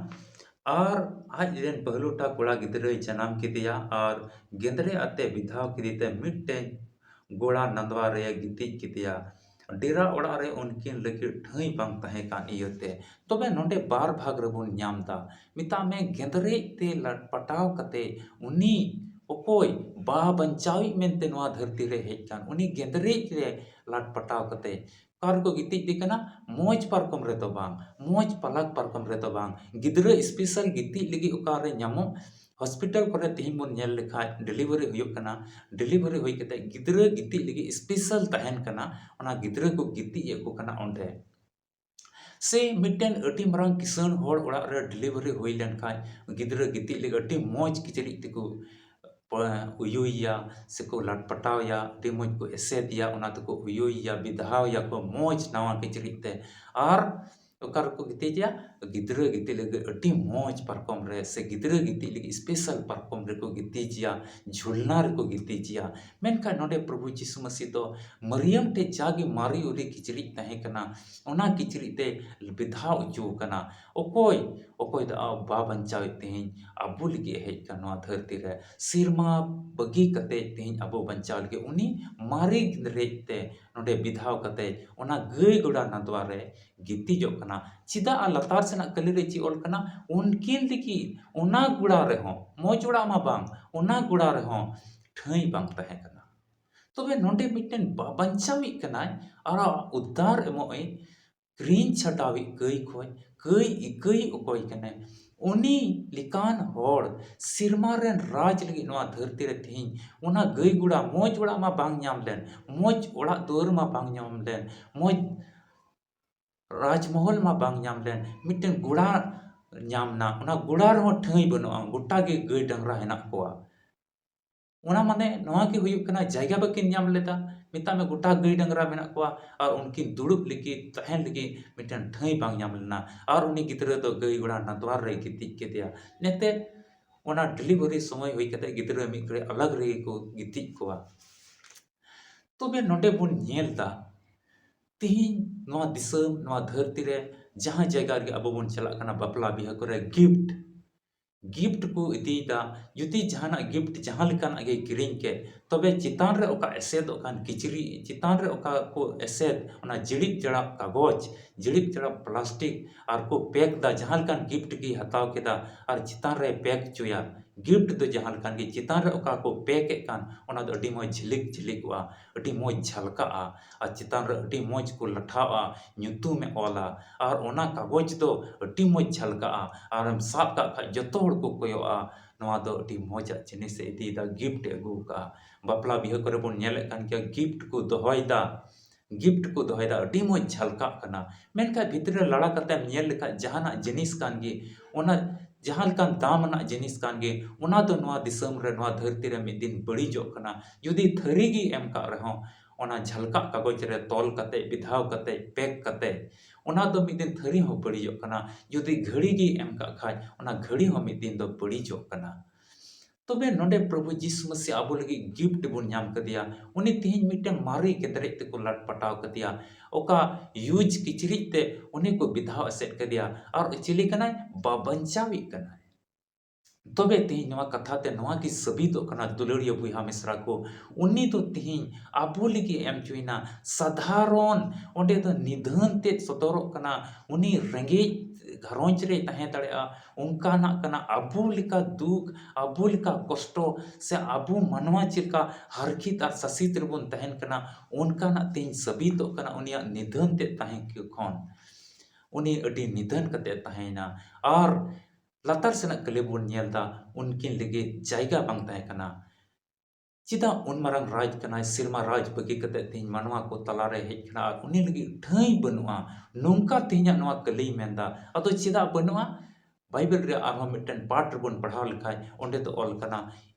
ᱟᱨ ᱟᱡ ᱨᱮᱱ ᱯᱟᱹᱦᱞᱩᱴᱟ ᱠᱚᱲᱟ ᱜᱤᱫᱽᱨᱟᱹᱭ ᱡᱟᱱᱟᱢ ᱠᱮᱫᱮᱭᱟ ᱟᱨ ᱜᱮᱸᱫᱽᱨᱮᱡ ᱟᱛᱮ ᱵᱤᱫᱷᱟᱣ ᱠᱮᱫᱮ ᱛᱮ ᱢᱤᱫᱴᱮᱱ ᱜᱚᱲᱟ ᱱᱟᱸᱫᱣᱟ ᱨᱮ ᱜᱤᱛᱤᱡ ᱠᱮᱫᱮᱭᱟ᱾ ᱰᱮᱨᱟ ᱚᱲᱟᱜ ᱨᱮ ᱩᱱᱠᱤᱱ ᱞᱟᱹᱜᱤᱫ ᱴᱷᱟᱹᱭ ᱵᱟᱝ ᱛᱟᱦᱮᱸ ᱠᱟᱱ ᱤᱭᱟᱹᱛᱮ᱾ ᱛᱚᱵᱮ ᱱᱚᱰᱮ ᱵᱟᱨ ᱵᱷᱟᱜᱽ ᱨᱮᱵᱚᱱ ᱧᱟᱢ ᱮᱫᱟ᱾ ᱢᱮᱛᱟᱜ ᱢᱮ ᱜᱮᱸᱫᱽᱨᱮᱡ ᱛᱮ ᱞᱟᱴ ᱯᱟᱴᱟᱣ ᱠᱟᱛᱮ ᱩᱱᱤ ᱚᱠᱚᱭ ᱵᱟ ᱵᱟᱧᱪᱟᱣᱤᱡ ᱢᱮᱱᱛᱮ ᱱᱚᱣᱟ ᱫᱷᱟᱹᱨᱛᱤ ᱨᱮ ᱦᱮᱡ ᱠᱟᱱ, ᱩᱱᱤ ᱜᱮᱸᱫᱽᱨᱮᱡ ᱨᱮ ᱞᱟᱴ ᱯᱟᱴᱟᱣ ᱠᱟᱛᱮ ᱚᱠᱟ ᱨᱮᱠᱚ ᱜᱤᱛᱤᱡ ᱫᱮ ᱠᱟᱱᱟ? ᱢᱚᱡᱽ ᱯᱟᱨᱠᱚᱢ ᱨᱮᱫᱚ ᱵᱟᱝ, ᱢᱚᱡᱽ ᱯᱟᱞᱟᱠ ᱯᱟᱨᱠᱚᱢ ᱨᱮᱫᱚ ᱵᱟᱝ, ᱜᱤᱫᱽᱨᱟᱹ ᱥᱯᱮᱥᱟᱞ ᱜᱤᱛᱤᱡ ᱞᱟᱹᱜᱤᱫ ᱚᱠᱟᱨᱮ ᱧᱟᱢᱚᱜ? ᱦᱚᱥᱯᱤᱴᱟᱞ ᱠᱚᱨᱮ ᱛᱮᱦᱮᱧ ᱵᱚᱱ ᱧᱮᱞ ᱞᱮᱠᱷᱟᱡ ᱰᱮᱞᱤᱵᱷᱟᱨᱤ ᱦᱩᱭᱩᱜ ᱠᱟᱱᱟ, ᱰᱮᱞᱤᱵᱷᱟᱨᱤ ᱦᱩᱭ ᱠᱟᱛᱮ ᱜᱤᱫᱽᱨᱟᱹ ᱜᱤᱛᱤᱡ ᱞᱟᱹᱜᱤᱫ ᱥᱯᱮᱥᱟᱞ ᱛᱟᱦᱮᱱ ᱠᱟᱱᱟ, ᱚᱱᱟ ᱜᱤᱫᱽᱨᱟᱹ ᱠᱚ ᱜᱤᱛᱤᱡ ᱮᱫ ᱠᱚ ᱠᱟᱱᱟ ᱚᱸᱰᱮ᱾ ᱥᱮ ᱢᱤᱫᱴᱮᱱ ᱟᱹᱰᱤ ᱢᱟᱨᱟᱝ ᱠᱤᱥᱟᱹᱬ ᱦᱚᱲ ᱚᱲᱟᱜ ᱨᱮ ᱰᱮᱞᱤᱵᱷᱟᱨᱤ ᱦᱩᱭ ᱞᱮᱱᱠᱷᱟᱡ ᱜᱤᱫᱽᱨᱟᱹ ᱜᱤᱛᱤᱡ ᱞᱟᱹᱜᱤᱫ ᱟᱹᱰᱤ ᱢᱚᱡᱽ ᱠᱤᱪᱨᱤᱡ ᱛᱮᱠᱚ ᱯᱟ-, ᱩᱭᱩᱭᱮᱭᱟ ᱥᱮᱠᱚ ᱞᱟᱴᱯᱟᱴᱟᱣᱮᱭᱟ, ᱟᱹᱰᱤ ᱢᱚᱡᱽ ᱠᱚ ᱮᱥᱮᱫᱮᱭᱟ, ᱚᱱᱟ ᱛᱮᱠᱚ ᱩᱭᱩᱭᱮᱭᱟ, ᱵᱮᱫᱷᱟᱣᱮᱭᱟ ᱠᱚ ᱢᱚᱡᱽ ᱱᱟᱣᱟ ᱠᱤᱪᱨᱤᱡ ᱛᱮ᱾ ᱟᱨ ᱚᱠᱟ ᱨᱮᱠᱚ ᱜᱤᱛᱤᱡᱮᱭᱟ? ᱜᱤᱫᱽᱨᱟᱹ ᱜᱤᱛᱤᱡ ᱞᱟᱹᱜᱤᱫ ᱟᱹᱰᱤ ᱢᱚᱡᱽ ᱯᱟᱨᱠᱚᱢ ᱨᱮ ᱥᱮ ᱜᱤᱫᱽᱨᱟᱹ ᱜᱤᱛᱤᱡ ᱞᱟᱹᱜᱤᱫ ᱥᱯᱮᱥᱟᱞ ᱯᱟᱨᱠᱚᱢ ᱨᱮᱠᱚ ᱜᱤᱛᱤᱡᱮᱭᱟ, ᱡᱷᱩᱞᱱᱟ ᱨᱮᱠᱚ ᱜᱤᱛᱤᱡᱮᱭᱟ᱾ ᱢᱮᱱᱠᱷᱟᱱ ᱱᱚᱰᱮ ᱯᱨᱚᱵᱷᱩ ᱡᱤᱥᱩ ᱢᱟᱹᱥᱤ ᱫᱚ ᱢᱟᱨᱤᱭᱟᱢ ᱴᱷᱮᱡ ᱡᱟᱜᱮ ᱢᱟᱨᱮ ᱩᱨᱤ ᱠᱤᱪᱨᱤᱡ ᱛᱟᱦᱮᱸ ᱠᱟᱱᱟ, ᱚᱱᱟ ᱠᱤᱪᱨᱤᱡ ᱛᱮ ᱵᱮᱫᱷᱟᱣ ᱦᱚᱪᱚ ᱟᱠᱟᱱᱟ᱾ ᱚᱠᱚᱭ? ᱚᱠᱚᱭ ᱫᱚ ᱟᱵ-, ᱵᱟ ᱵᱟᱧᱪᱟᱣᱤᱡ ᱛᱮᱦᱮᱧ ᱟᱵᱚ ᱞᱟᱹᱜᱤᱫ ᱮ ᱦᱮᱡ ᱟᱠᱟᱱ ᱱᱚᱣᱟ ᱫᱷᱟᱹᱨᱛᱤ ᱨᱮ᱾ ᱥᱮᱨᱢᱟ ᱵᱟᱹᱜᱤ ᱠᱟᱛᱮ ᱛᱮᱦᱮᱧ ᱟᱵᱚ ᱵᱟᱧᱪᱟᱣ ᱞᱟᱹᱜᱤᱫ ᱩᱱᱤ ᱢᱟᱨᱮ ᱜᱮᱸᱫᱽᱨᱮᱡ ᱛᱮ ᱱᱚᱰᱮ ᱵᱮᱫᱷᱟᱣ ᱠᱟᱛᱮ ᱚᱱᱟ ᱜᱟᱹᱭ ᱜᱚᱲᱟ ᱱᱟᱫᱣᱟ ᱨᱮ ᱜᱤᱛᱤᱡᱚᱜ ᱠᱟᱱᱟ᱾ ᱪᱮᱫᱟᱜ ᱟᱨ ᱞᱟᱛᱟᱨ ᱥᱮᱱᱟᱜ ᱠᱟᱹᱞᱤ ᱨᱮ ᱪᱮᱫ ᱚᱞ ᱠᱟᱱᱟ? ᱩᱱᱠᱤᱱ ᱞᱟᱹᱜᱤᱫ ᱚᱱᱟ ᱜᱚᱲᱟ ᱨᱮᱦᱚᱸ, ᱢᱚᱡᱽ ᱚᱲᱟᱜ ᱢᱟ ᱵᱟᱝ, ᱚᱱᱟ ᱜᱚᱲᱟ ᱨᱮᱦᱚᱸ ᱴᱷᱟᱹᱭ ᱵᱟᱝ ᱛᱟᱦᱮᱸ ᱠᱟᱱᱟ᱾ ᱛᱚᱵᱮ ᱱᱚᱰᱮ ᱢᱤᱫᱴᱮᱱ ᱵᱟᱧᱪᱟᱣᱤᱡ ᱠᱟᱱᱟᱭ, ᱟᱨ ᱩᱫᱽᱫᱷᱟᱨ ᱮᱢᱚᱜ ᱤᱡ, ᱠᱤᱨᱤᱧ ᱪᱷᱟᱰᱟᱣᱤᱡ ᱠᱟᱹᱭ ᱠᱷᱚᱡ ᱠᱟᱹᱭ ᱤᱠᱟᱹᱭ ᱚᱠᱚᱭ ᱠᱟᱱᱟᱭ? ᱩᱱᱤ ᱞᱮᱠᱟᱱ ᱦᱚᱲ ᱥᱮᱨᱢᱟ ᱨᱮᱱ ᱨᱟᱡᱽ ᱞᱟᱹᱜᱤᱫ ᱱᱚᱣᱟ ᱫᱷᱟᱹᱨᱛᱤ ᱨᱮ ᱛᱮᱦᱮᱧ ᱚᱱᱟ ᱜᱟᱹᱭ ᱜᱚᱲᱟ, ᱢᱚᱡᱽ ᱚᱲᱟᱜ ᱢᱟ ᱵᱟᱝ ᱧᱟᱢ ᱞᱮᱱ, ᱢᱚᱡᱽ ᱚᱲᱟᱜ ᱫᱩᱣᱟᱹᱨ ᱢᱟ ᱵᱟᱝ ᱧᱟᱢ ᱞᱮᱱ, ᱢᱚᱡᱽ ᱨᱟᱡᱽᱢᱚᱦᱚᱞ ᱢᱟ ᱵᱟᱝ ᱧᱟᱢ ᱞᱮᱱ, ᱢᱤᱫᱴᱮᱱ ᱜᱚᱲᱟ ᱧᱟᱢ ᱮᱱᱟ, ᱚᱱᱟ ᱜᱚᱲᱟ ᱨᱮᱦᱚᱸ ᱴᱷᱟᱹᱭ ᱵᱟᱹᱱᱩᱜᱼᱟ, ᱜᱚᱴᱟ ᱜᱮ ᱜᱟᱹᱭ ᱰᱟᱝᱨᱟ ᱦᱮᱱᱟᱜ ᱠᱚᱣᱟ᱾ ᱚᱱᱟ ᱢᱟᱱᱮ ᱱᱚᱣᱟ ᱜᱮ ᱦᱩᱭᱩᱜ ᱠᱟᱱᱟ, ᱡᱟᱭᱜᱟ ᱵᱟᱹᱠᱤᱱ ᱧᱟᱢ ᱞᱮᱫᱟ᱾ ᱢᱮᱛᱟᱜ ᱢᱮ ᱜᱚᱴᱟ ᱜᱟᱹᱭ ᱰᱟᱝᱨᱟ ᱢᱮᱱᱟᱜ ᱠᱚᱣᱟ, ᱟᱨ ᱩᱱᱠᱤᱱ ᱫᱩᱲᱩᱵ ᱞᱟᱹᱜᱤᱫ, ᱛᱟᱦᱮᱱ ᱞᱟᱹᱜᱤᱫ ᱢᱤᱫᱴᱮᱱ ᱴᱷᱟᱹᱭ ᱵᱟᱝ ᱧᱟᱢ ᱞᱮᱱᱟ, ᱟᱨ ᱩᱱᱤ ᱜᱤᱫᱽᱨᱟᱹ ᱫᱚ ᱜᱟᱹᱭ ᱜᱚᱲᱟ ᱱᱟᱫᱽᱣᱟᱨ ᱨᱮᱭ ᱜᱤᱛᱤᱡ ᱠᱮᱫᱮᱭᱟ᱾ ᱮᱱᱛᱮ ᱚᱱᱟ ᱰᱮᱞᱤᱵᱷᱟᱨᱤ ᱥᱚᱢᱚᱭ ᱦᱩᱭ ᱠᱟᱛᱮ ᱜᱤᱫᱽᱨᱟᱹ ᱢᱤᱫ ᱜᱷᱟᱹᱲᱤ ᱟᱞᱟᱜᱽ ᱨᱮᱜᱮ ᱠᱚ ᱜᱤᱛᱤᱡ ᱠᱚᱣᱟ᱾ ᱛᱚᱵᱮ ᱱᱚᱰᱮ ᱵᱚᱱ ᱧᱮᱞ ᱮᱫᱟ, ᱛᱤᱦᱤᱧ ᱱᱚᱣᱟ ᱫᱤᱥᱚᱢ, ᱱᱚᱣᱟ ᱫᱷᱟᱹᱨᱛᱤ ᱨᱮ ᱡᱟᱦᱟᱸ ᱡᱟᱭᱜᱟ ᱨᱮᱜᱮ ᱟᱵᱚ ᱵᱚᱱ ᱪᱟᱞᱟᱜ ᱠᱟᱱᱟ, ᱵᱟᱯᱞᱟ ᱵᱤᱦᱟᱹ ᱠᱚᱨᱮ ᱜᱤᱯᱷᱴ, ᱜᱤᱯᱷᱴ ᱠᱚ ᱤᱫᱤᱭᱮᱫᱟ᱾ ᱡᱩᱫᱤ ᱡᱟᱦᱟᱱᱟᱜ ᱜᱤᱯᱷᱴ ᱡᱟᱦᱟᱸ ᱞᱮᱠᱟᱱᱟᱜ ᱜᱮ ᱠᱤᱨᱤᱧ ᱠᱮᱫ, ᱛᱚᱵᱮ ᱪᱮᱛᱟᱱ ᱨᱮ ᱚᱠᱟ ᱮᱥᱮᱫᱚᱜ ᱠᱟᱱ ᱠᱤᱪᱨᱤᱡ, ᱪᱮᱛᱟᱱ ᱨᱮ ᱚᱠᱟ ᱠᱚ ᱮᱥᱮᱫ, ᱚᱱᱟ ᱡᱤᱲᱤᱫ ᱡᱟᱲᱟᱵ ᱠᱟᱜᱚᱡᱽ, ᱡᱤᱲᱤᱫ ᱡᱟᱲᱟᱵ ᱯᱞᱟᱥᱴᱤᱠ, ᱟᱨ ᱠᱚ ᱯᱮᱠ ᱫᱟ, ᱡᱟᱦᱟᱸ ᱞᱮᱠᱟᱱ ᱜᱤᱯᱷᱴ ᱜᱮ ᱦᱟᱛᱟᱣ ᱠᱮᱫᱟ ᱟᱨ ᱪᱮᱛᱟᱱ ᱨᱮ ᱯᱮᱠ ᱦᱚᱪᱚᱭᱟ, ᱜᱤᱯᱷᱴ ᱫᱚ ᱡᱟᱦᱟᱸ ᱞᱮᱠᱟᱱ ᱜᱮ, ᱪᱮᱛᱟᱱ ᱨᱮ ᱚᱠᱟ ᱠᱚ ᱯᱮᱠ ᱮᱫ ᱠᱟᱱ, ᱚᱱᱟ ᱫᱚ ᱟᱹᱰᱤ ᱢᱚᱡᱽ ᱡᱷᱤᱞᱤᱠ ᱡᱷᱤᱞᱤᱠᱚᱜᱼᱟ, ᱟᱹᱰᱤ ᱢᱚᱡᱽ ᱡᱷᱟᱞᱠᱟᱜᱼᱟ, ᱟᱨ ᱪᱮᱛᱟᱱ ᱨᱮ ᱟᱹᱰᱤ ᱢᱚᱡᱽ ᱠᱚ ᱞᱟᱴᱷᱟᱣᱟ, ᱧᱩᱛᱩᱢᱮ ᱚᱞᱟ, ᱟᱨ ᱚᱱᱟ ᱠᱟᱜᱚᱡᱽ ᱫᱚ ᱟᱹᱰᱤ ᱢᱚᱡᱽ ᱡᱷᱟᱞᱠᱟᱜᱼᱟ, ᱟᱨᱮᱢ ᱥᱟᱵ ᱠᱟᱜ ᱠᱷᱟᱡ ᱡᱚᱛᱚ ᱦᱚᱲ ᱠᱚ ᱠᱚᱭᱚᱜᱼᱟ, ᱱᱚᱣᱟ ᱫᱚ ᱟᱹᱰᱤ ᱢᱚᱡᱟᱜ ᱡᱤᱱᱤᱥᱮ ᱤᱫᱤᱭᱮᱫᱟ, ᱜᱤᱯᱷᱴ ᱮ ᱟᱹᱜᱩ ᱟᱠᱟᱫᱼᱟ᱾ ᱵᱟᱯᱞᱟ ᱵᱤᱦᱟᱹ ᱠᱚᱨᱮ ᱵᱚᱱ ᱧᱮᱞᱮᱫ ᱠᱟᱱ ᱜᱮᱭᱟ, ᱜᱤᱯᱷᱴ ᱠᱚ ᱫᱚᱦᱚᱭᱮᱫᱟ, ᱜᱤᱯᱷᱴ ᱠᱚ ᱫᱚᱦᱚᱭᱮᱫᱟ, ᱟᱹᱰᱤ ᱢᱚᱡᱽ ᱡᱷᱟᱞᱠᱟᱜ ᱠᱟᱱᱟ᱾ ᱢᱮᱱᱠᱷᱟᱱ ᱵᱷᱤᱛᱨᱤ ᱨᱮ ᱞᱟᱲᱟ ᱠᱟᱛᱮᱢ ᱧᱮᱞ ᱞᱮᱠᱷᱟᱡ, ᱡᱟᱦᱟᱱᱟᱜ ᱡᱤᱱᱤᱥ ᱠᱟᱱ ᱜᱮ, ᱚᱱᱟ ᱡᱟᱦᱟᱸ ᱞᱮᱠᱟᱱ ᱫᱟᱢ ᱟᱱᱟᱜ ᱡᱤᱱᱤᱥ ᱠᱟᱱ ᱜᱮ, ᱚᱱᱟ ᱫᱚ ᱱᱚᱣᱟ ᱫᱤᱥᱚᱢ ᱨᱮ, ᱱᱚᱣᱟ ᱫᱷᱟᱹᱨᱛᱤ ᱨᱮ ᱢᱤᱫ ᱫᱤᱱ ᱵᱟᱹᱲᱤᱡᱚᱜ ᱠᱟᱱᱟ᱾ ᱡᱩᱫᱤ ᱛᱷᱟᱹᱨᱤ ᱜᱮ ᱮᱢ ᱠᱟᱜ ᱨᱮᱦᱚᱸ, ᱚᱱᱟ ᱡᱷᱟᱞᱠᱟᱜ ᱠᱟᱜᱚᱡᱽ ᱨᱮ ᱛᱚᱞ ᱠᱟᱛᱮ, ᱵᱤᱫᱷᱟᱣ ᱠᱟᱛᱮ, ᱯᱮᱠ ᱠᱟᱛᱮ, ᱚᱱᱟ ᱫᱚ ᱢᱤᱫ ᱫᱤᱱ ᱛᱷᱟᱹᱨᱤ ᱦᱚᱸ ᱵᱟᱹᱲᱤᱡᱚᱜ ᱠᱟᱱᱟ᱾ ᱡᱩᱫᱤ ᱜᱷᱟᱹᱲᱤ ᱜᱮ ᱮᱢ ᱠᱟᱜ ᱠᱷᱟᱡ, ᱚᱱᱟ ᱜᱷᱟᱹᱲᱤ ᱦᱚᱸ ᱢᱤᱫ ᱫᱤᱱ ᱫᱚ ᱵᱟᱹᱲᱤᱡᱚᱜ ᱠᱟᱱᱟ᱾ ᱛᱚᱵᱮ ᱱᱚᱰᱮ ᱯᱨᱚᱵᱷᱩ ᱡᱤᱥᱩ ᱢᱟᱥᱤ ᱟᱵᱚ ᱞᱟᱹᱜᱤᱫ ᱜᱤᱯᱷᱴ ᱵᱚᱱ ᱧᱟᱢ ᱠᱟᱫᱮᱭᱟ᱾ ᱩᱱᱤ ᱛᱮᱦᱮᱧ ᱢᱤᱫᱴᱮᱱ ᱢᱟᱨᱮ ᱠᱮᱫᱨᱮᱡ ᱛᱮᱠᱚ ᱞᱟᱴ ᱯᱟᱴᱟᱣ ᱠᱟᱫᱮᱭᱟ, ᱚᱠᱟ ᱤᱭᱩᱡᱽ ᱠᱤᱪᱨᱤᱡ ᱛᱮ ᱩᱱᱤ ᱠᱚ ᱵᱮᱫᱷᱟᱣ ᱮᱥᱮᱫ ᱠᱟᱫᱮᱭᱟ᱾ ᱟᱨ ᱪᱤᱞᱤ ᱠᱟᱱᱟᱭ? ᱵᱟᱵᱟᱧᱪᱟᱣᱤᱡ ᱠᱟᱱᱟᱭ᱾ ᱛᱚᱵᱮ ᱛᱮᱦᱮᱧ ᱱᱚᱣᱟ ᱠᱟᱛᱷᱟ ᱛᱮ ᱱᱚᱣᱟ ᱜᱮ ᱥᱟᱹᱵᱤᱛᱚᱜ ᱠᱟᱱᱟ, ᱫᱩᱞᱟᱹᱲᱤᱭᱟᱹ ᱵᱚᱭᱦᱟ ᱢᱤᱥᱨᱟ ᱠᱚ, ᱩᱱᱤ ᱫᱚ ᱛᱮᱦᱮᱧ ᱟᱵᱚ ᱞᱟᱹᱜᱤᱫ ᱮᱢ ᱦᱚᱪᱚᱭᱮᱱᱟ᱾ ᱥᱟᱫᱷᱟᱨᱚᱱ, ᱚᱸᱰᱮ ᱫᱚ ᱱᱤᱫᱷᱟᱹᱱ ᱛᱮᱫ ᱥᱚᱫᱚᱨᱚᱜ ᱠᱟᱱᱟ᱾ ᱩᱱᱤ ᱨᱮᱸᱜᱮᱡ ᱜᱷᱟᱨᱚᱸᱡᱽ ᱨᱮᱭ ᱛᱟᱦᱮᱸ ᱫᱟᱲᱮᱭᱟᱜᱼᱟ, ᱚᱱᱠᱟᱱᱟᱜ ᱠᱟᱱᱟ᱾ ᱟᱵᱚ ᱞᱮᱠᱟ ᱫᱩᱠ, ᱟᱵᱚ ᱞᱮᱠᱟ ᱠᱚᱥᱴᱚ, ᱥᱮ ᱟᱵᱚ ᱢᱟᱱᱣᱟ ᱪᱮᱫ ᱞᱮᱠᱟ ᱦᱟᱨᱠᱷᱤᱛ ᱟᱨ ᱥᱟᱥᱤᱛ ᱨᱮᱵᱚᱱ ᱛᱟᱦᱮᱱ ᱠᱟᱱᱟ, ᱚᱱᱠᱟᱱᱟᱜ ᱛᱮᱦᱮᱧ ᱥᱟᱹᱵᱤᱛᱚᱜ ᱠᱟᱱᱟ ᱩᱱᱤᱭᱟᱜ ᱱᱤᱫᱷᱟᱹᱱ ᱛᱮᱫ ᱛᱟᱦᱮᱸ ᱠᱷᱚᱱ᱾ ᱩᱱᱤ ᱟᱹᱰᱤ ᱱᱤᱫᱷᱟᱹᱱ ᱠᱟᱛᱮ ᱛᱟᱦᱮᱸᱭᱮᱱᱟ᱾ ᱟᱨ ᱞᱟᱛᱟᱨ ᱥᱮᱱᱟᱜ ᱠᱟᱹᱞᱤ ᱵᱚᱱ ᱧᱮᱞ ᱮᱫᱟ, ᱩᱱᱠᱤᱱ ᱞᱟᱹᱜᱤᱫ ᱡᱟᱭᱜᱟ ᱵᱟᱝ ᱛᱟᱦᱮᱸ ᱠᱟᱱᱟ᱾ ᱪᱮᱫᱟᱜ ᱩᱱ ᱢᱟᱨᱟᱝ ᱨᱟᱡᱽ ᱠᱟᱱᱟᱭ, ᱥᱮᱨᱢᱟ ᱨᱟᱡᱽ ᱵᱟᱹᱜᱤ ᱠᱟᱛᱮ ᱛᱮᱦᱮᱧ ᱢᱟᱱᱣᱟ ᱠᱚ ᱛᱟᱞᱟᱨᱮ ᱦᱮᱡ ᱠᱟᱱᱟ ᱟᱨ ᱩᱱᱤ ᱞᱟᱹᱜᱤᱫ ᱴᱷᱟᱹᱭ ᱵᱟᱹᱱᱩᱜᱼᱟ? ᱱᱚᱝᱠᱟ ᱛᱮᱦᱮᱧᱟᱜ ᱱᱚᱣᱟ ᱠᱟᱹᱞᱤᱭ ᱢᱮᱱᱫᱟ᱾ ᱟᱫᱚ ᱪᱮᱫᱟᱜ ᱵᱟᱹᱱᱩᱜᱼᱟ? ᱵᱟᱭᱵᱮᱞ ᱨᱮᱭᱟᱜ ᱟᱨᱦᱚᱸ ᱢᱤᱫᱴᱮᱱ ᱯᱟᱴ ᱨᱮᱵᱚᱱ ᱯᱟᱲᱦᱟᱣ ᱞᱮᱠᱷᱟᱡ, ᱚᱸᱰᱮ ᱫᱚ ᱚᱞ ᱠᱟᱱᱟ,